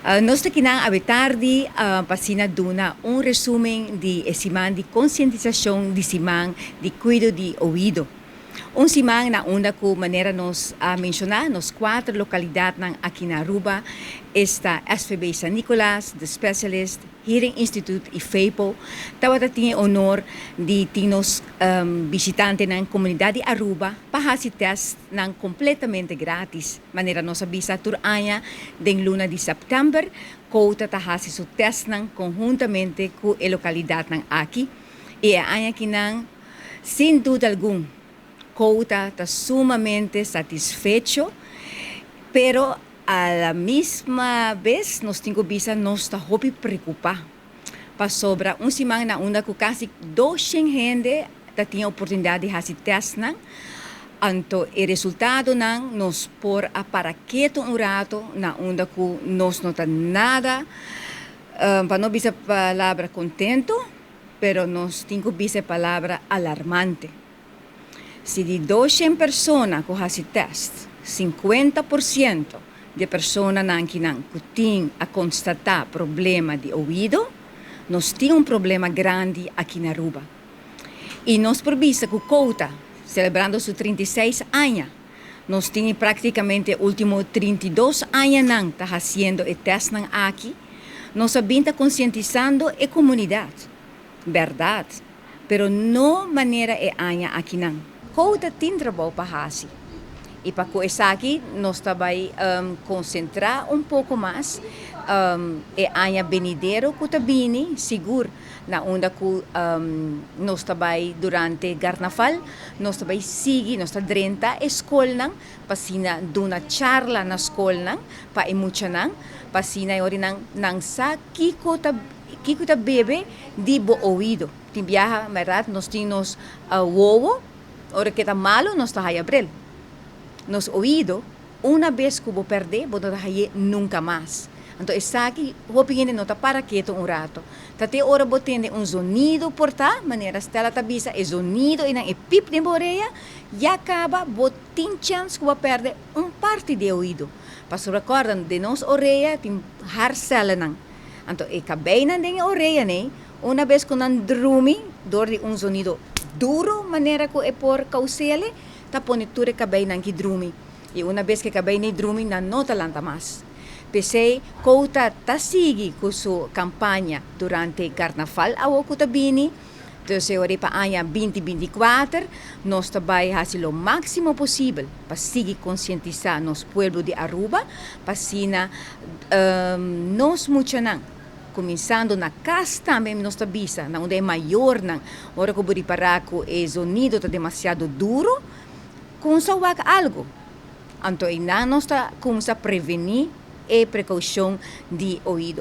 Nos ta akinan awe tardi pa asina duna un resumen di e siman di konsientisashon di Siman di Kuido di Oido. Un siman na unda ku manera nos a menshoná nos kuater lokalidatnan aki na Aruba esta SVB San Nicolas, The Specialist, Hearing Institute y FEPO tabata tin e honor di tin nos bishitantenan comunidad di Aruba pa haci testnan completamente gratis. Manera nos a bisa tur aña den luna di september Quota ta haci su testnan conhuntamente cu e localidadnan aki y e aña akinan sin duda algun Quota ta sumamente satisfecho pero A la misma bes nos tin ku bisa nos ta hopi preokupá pasobra un siman na unda ku kasi 200 hende ta tin e oportunidat di hasi tèstnan, anto e resultadonan nos por a para ketu un rato na unda ku nos no ta nada, pa no bisa palabra kontentu, pero nos tin ku bisa e palabra alarmante. Si di 200 persona ku hasi tèst, 50% di e personanan kinan ku tin a konstatá problema di oido, nos tin un problema grandi aki na Aruba. I nos por bisa ku Quota, selebrando su 36 aña, nos tin práktikamente e último 32 añanan ta hasiendo e tèstnan aki, nos a bin ta konsientisando e komunidat. Bèrdat, pero no manera e aña akinan. Quota tin trabou pa hasi i pa ku esaki nos ta bai konsentrá un poko mas e aña benidero ku ta bini, sigur na unda ku nos ta bai durante Garnafal, nos ta bai sigui, nos ta drenta e skolnan pa asina duna charla na skolnan pa e muchanan, pa asina e ora nan sa kiko ta Kiko ta bebe di bo oido? Tin biaha, bèrdat, nos tin nos wowo, ora ke ta malu nos ta haya bril. Nos oido, una bes ku bo pèrdè, bo no ta hay'é nunka mas. Anto esaki hopi hende no ta para ketu un rato. Ta te ora bo tende un zonido por ta, manera Stella ta bisa, e zonido einan, e pip den bo orea, ya kaba bo tin chèns ku bo a pèrdè un parti di e oido. Pasobra kòrda, den nos orea tin haarcellennan. Anto e kabeinan den e oreanan ei, una bes ku nan drumi dor di un zonido duro manera ku e por kous'el, ta pone tur e kabeinan ki drumi. I una bes ku e kabeinan ei drumi, nan no ta lanta mas. P'esei Kouta ta sigui ku su kampaña durante Karnaval awo ku ta bini. Dus e ora ei pa aña 2024 nos ta bai hasi lo máksimo posibel pa sigui konsientisá nos pueblo di Aruba pa asina nos muchanan, kuminsando na kas tambe nos ta bisa na unda e mayornan ora ku bo ripará ku e zonido ta demasiado duro, kumsa wak algu. Anto einan nos ta kumsa prevení e prekoushon di oido.